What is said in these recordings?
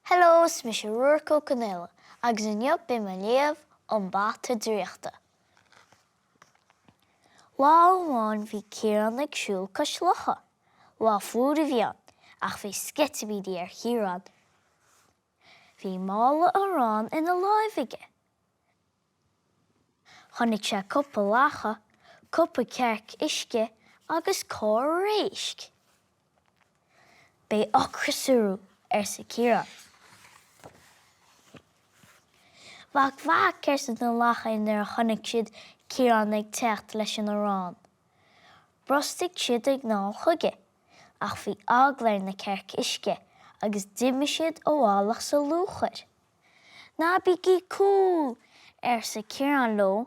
Hello, is mise Ruairc Ó Conaola agus inniu beidh mé ag léamh An Bata Draíochta. Lá amháin bhí Ciarán ag siúl cois locha. Lá fuar a bhí ann ach bhí sceitimíní ar Chiarán. Bhí mála aráin ina láimh aige. Chonaic sé cúpla lacha, cúpla cearc uisce agus corr éisc. Beidh ocras orthu, arsa Ciarán. Vac vac, arsa na lacha nuair a chonaic siad Ciarán ag teacht leis an arán. Bhrostaigh siad anall chuige, ach bhí eagla ar na cearca uisce agus d'imigh siad i bhfolach sa luachair. Ná bígí cúl! arsa Ciarán leo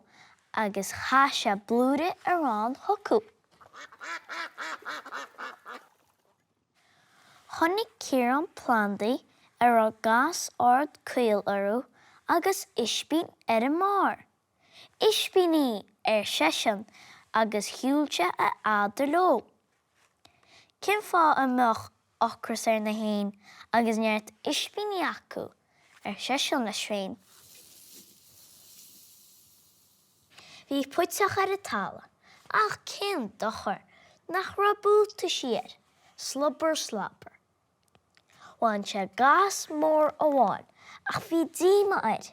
agus chaith sé blúire aráin chucu. Chonaic Ciarán plandaí a raibh gas ard caol orthu agus ispín ar a mbarr. Ispíní! ar seisean agus shiúil sé a fhad leo. Cén fáth a mbeadh ocras ar na héin agus neart ispíní acu? ar seisean leis féin. Bhí puiteach ar an talamh, ach cén dochar nach raibh buataisí air, slobar slabar. Bhain sé gas mór amháin ach bhí díoma air,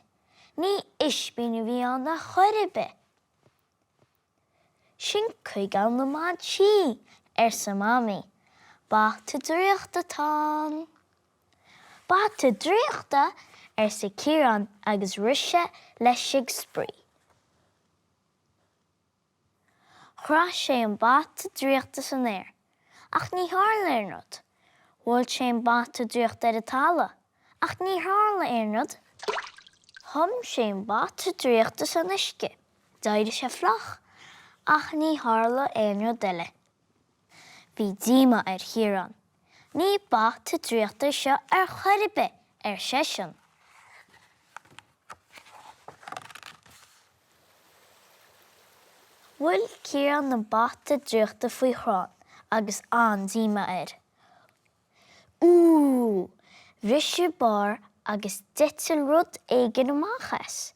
ní ispín a bhí ann ar chor ar bith. Sin Cuigeann na mBanSí, arsa Mamaí. Bata draíochta atá ann. Bata draíochta? arsa Ciarán agus rith sé leis ag spraoi. Chroith sé an bata draíochta san aer, ach ní tharla aon rud. Bhuail sé an bata draíochta ar an talamh, ach ní tharla aon rud. Thum sé an bata draíochta san uisce, d'éirigh sé fliuch, ach ní tharla aon rud eile. Bhí díomá ar Chiarán. Ní bata draíochta é seo ar chor ar bith, ar seisean. Bhuail Ciarán an bata draíochta faoi chrann agus an-díomá air. Úúú! Bhris a barr agus d'eitil rud éigin amach as.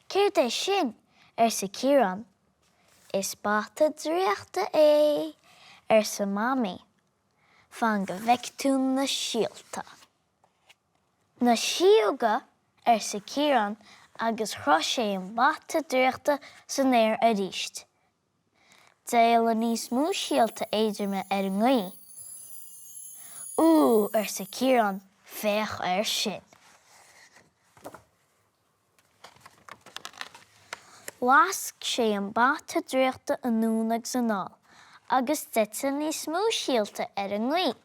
Céard é sin? arsa Ciarán. Is bata draíochta é, arsa Mamaí. Fan go bhfeicfidh tú na síolta. Na síóga? arsa Ciarán agus chroith sé an bata draíochta san aer arís. D'éalaigh níos mó síolta éadroma ar an ngaoth. Úúú, arsa Ciarán, féach air sin! Lasc sé an bata draíochta anonn agus anall agus d'eitil níos mó síolta ar an ngaoth.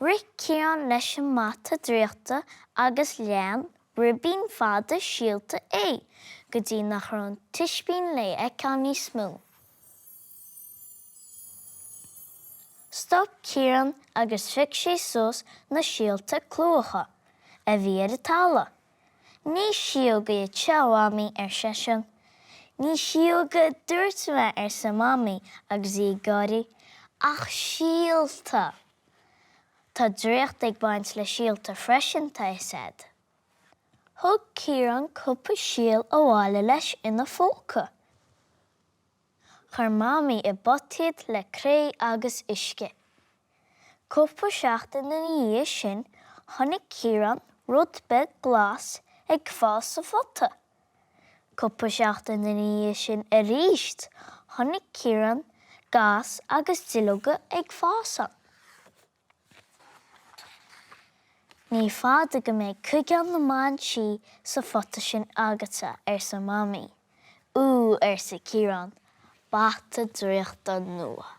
Rith Ciarán leis an mbata draíochta agus lean ribín fada síolta é go dtí nach raibh an t-ispín le feiceáil níos mó. Stop Ciarán agus phioc sé suas na síolta clúmhacha a bhí ar an talamh. Ní síóga iad seo, a Mhamaí, ar seisean. Ní síóga a dúirt mé, arsa Mamaí agus í ag gáirí, ach síolta! Tá draíocht ag baint le síolta freisin, tá 'fhios a'd. Thug Ciarán cúpla síol abhaile leis ina phóca. Chuir Mamaí i bpota iad le cré agus uisce. Cúpla seachtain ina dhiaidh sin chonaic Ciarán rud beag glas ag fás sa phota. Cúpla seachtain ina dhiaidh sin arís chonaic Ciarán gas agus duilleoga ag fás ann. Ní fada go mbeidh Cuigeann na mBan Sí sa phota sin agatsa, arsa Mamaí. Ú, arsa Ciarán, bata draíochta nua.